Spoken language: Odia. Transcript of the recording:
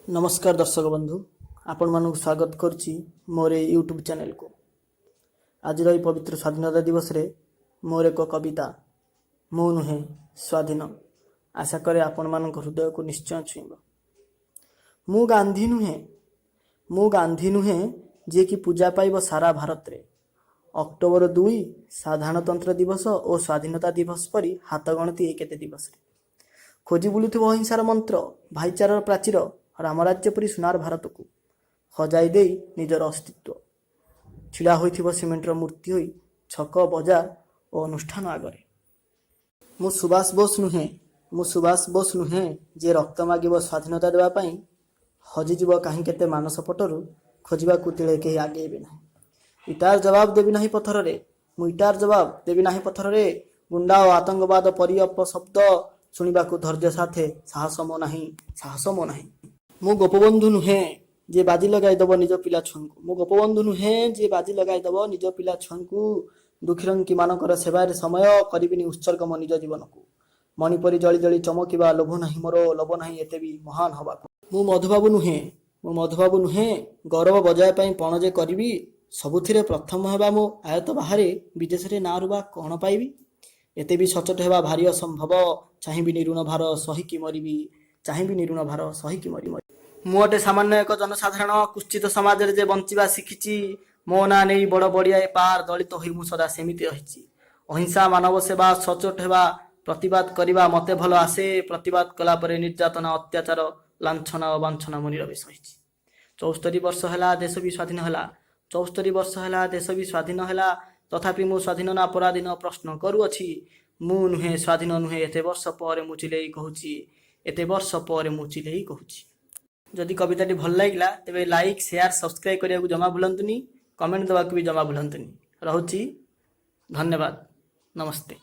ନମସ୍କାର ଦର୍ଶକ ବନ୍ଧୁ, ଆପଣମାନଙ୍କୁ ସ୍ୱାଗତ କରୁଛି ମୋର ଏଇ ୟୁଟ୍ୟୁବ୍ ଚ୍ୟାନେଲକୁ। ଆଜିର ଏହି ପବିତ୍ର ସ୍ୱାଧୀନତା ଦିବସରେ ମୋର ଏକ କବିତା "ମୁଁ ନୁହେଁ ସ୍ୱାଧୀନ" ଆଶା କରେ ଆପଣମାନଙ୍କ ହୃଦୟକୁ ନିଶ୍ଚୟ ଛୁଇଁବ। ମୁଁ ଗାନ୍ଧୀ ନୁହେଁ, ମୁଁ ଗାନ୍ଧୀ ନୁହେଁ, ଯିଏକି ପୂଜା ପାଇବ ସାରା ଭାରତରେ ଅକ୍ଟୋବର 2 ସାଧାରଣତନ୍ତ୍ର ଦିବସ ଓ ସ୍ୱାଧୀନତା ଦିବସ ପରି ହାତ ଗଣତି ଏଇ କେତେ ଦିବସରେ। ଖୋଜି ବୁଲୁଥିବ ଅହିଂସାର ମନ୍ତ୍ର, ଭାଇଚାରାର ପ୍ରାଚୀର, ରାମରାଜ୍ୟ ପରି ସୁନାର ଭାରତକୁ ହଜାଇ ଦେଇ ନିଜର ଅସ୍ତିତ୍ୱ ଛିଡ଼ା ହୋଇଥିବ ସିମେଣ୍ଟର ମୂର୍ତ୍ତି ହୋଇ ଛକ, ବଜାର ଓ ଅନୁଷ୍ଠାନ ଆଗରେ। ମୁଁ ସୁଭାଷ ବୋଷ ନୁହେଁ, ମୁଁ ସୁଭାଷ ବୋଷ ନୁହେଁ, ଯିଏ ରକ୍ତ ମାଗିବ ସ୍ୱାଧୀନତା ଦେବା ପାଇଁ। ହଜିଯିବ କାହିଁ କେତେ ମାନସ ପଟରୁ, ଖୋଜିବାକୁ ତିଳେ କେହି ଆଗେଇବେ ନାହିଁ। ଇଟାର ଜବାବ ଦେବି ନାହିଁ ପଥରରେ, ମୁଁ ଇଟାର ଜବାବ ଦେବି ନାହିଁ ପଥରରେ। ଗୁଣ୍ଡା ଓ ଆତଙ୍କବାଦ ପରି ଅପଶବ୍ଦ ଶୁଣିବାକୁ ଧୈର୍ଯ୍ୟ ସାଥେ ସାହସ ମୋ ନାହିଁ, ସାହସ ମୋ ନାହିଁ। ମୁଁ ଗୋପବନ୍ଧୁ ନୁହେଁ, ଯିଏ ବାଜି ଲଗାଇଦେବ ନିଜ ପିଲା ଛୁଆଙ୍କୁ। ମୁଁ ଗୋପବନ୍ଧୁ ନୁହେଁ, ଯିଏ ବାଜି ଲଗାଇଦେବ ନିଜ ପିଲା ଛୁଆଙ୍କୁ। ଦୁଃଖୀରଙ୍କି ମାନଙ୍କର ସେବାରେ ସମୟ କରିବିନି ଉତ୍ସର୍ଗ ମୋ ନିଜ ଜୀବନକୁ। ମଣି ପରି ଜଳି ଜଳି ଚମକିବା ଲୋଭ ନାହିଁ ମୋର, ଲୋଭ ନାହିଁ ଏତେ ବି ମହାନ ହବାକୁ। ମୁଁ ମଧୁବାବୁ ନୁହେଁ, ମୁଁ ମଧୁବାବୁ ନୁହେଁ, ଗୌରବ ବଜାୟ ପାଇଁ ପଣ ଯେ କରିବି। ସବୁଥିରେ ପ୍ରଥମ ହେବା ମୋ ଆୟତ ବାହାରେ, ବିଦେଶରେ ନାଁରୁ ବା କ'ଣ ପାଇବି? ଏତେ ବି ସଚୋଟ ହେବା ଭାରି ଅସମ୍ଭବ, ଚାହିଁବିନି ଋଣ ଭାର ସହିକି ମରିବି, ଚାହିଁବିନି ଋଣ ଭାର ସହିକି ମରିବି। ମୁଁ ଅଟେ ସାମାନ୍ୟ ଏକ ଜନସାଧାରଣ, କୁତ୍ସିତ ସମାଜରେ ଯେ ବଞ୍ଚିବା ଶିଖିଛି। ମୋ ନାଁ ନେଇ ବଡ଼ ବଡ଼ିଆଏ ପାର ଦଳିତ ହୋଇ ମୁଁ ସଦା ସେମିତି ରହିଛି। ଅହିଂସା, ମାନବ ସେବା, ସଚୋଟ ହେବା, ପ୍ରତିବାଦ କରିବା ମତେ ଭଲ ଆସେ। ପ୍ରତିବାଦ କଲା ପରେ ନିର୍ଯାତନା, ଅତ୍ୟାଚାର, ଲାଞ୍ଛନା ଓ ବାଞ୍ଛନା ମୁଁ ନୀରବେ ସହିଛି। 74 ବର୍ଷ ହେଲା ଦେଶ ବି ସ୍ୱାଧୀନ ହେଲା, 74 ବର୍ଷ ହେଲା ଦେଶ ବି ସ୍ୱାଧୀନ ହେଲା, ତଥାପି ମୁଁ ସ୍ୱାଧୀନ ନା ପରାଧୀନ ପ୍ରଶ୍ନ କରୁଅଛି। ମୁଁ ନୁହେଁ ସ୍ୱାଧୀନ ନୁହେଁ, ଏତେ ବର୍ଷ ପରେ ମୁଁ ଚିଲେଇ କହୁଛି, ଏତେ ବର୍ଷ ପରେ ମୁଁ ଚିଲେଇ କହୁଛି। ଯଦି କବିତାଟି ଭଲ ଲାଗିଲା, ତେବେ ଲାଇକ୍, ସେୟାର, ସବସ୍କ୍ରାଇବ୍ କରିବାକୁ ଜମା ଭୁଲନ୍ତୁନି। କମେଣ୍ଟ ଦେବାକୁ ବି ଜମା ଭୁଲନ୍ତୁନି। ରହୁଛି, ଧନ୍ୟବାଦ, ନମସ୍ତେ।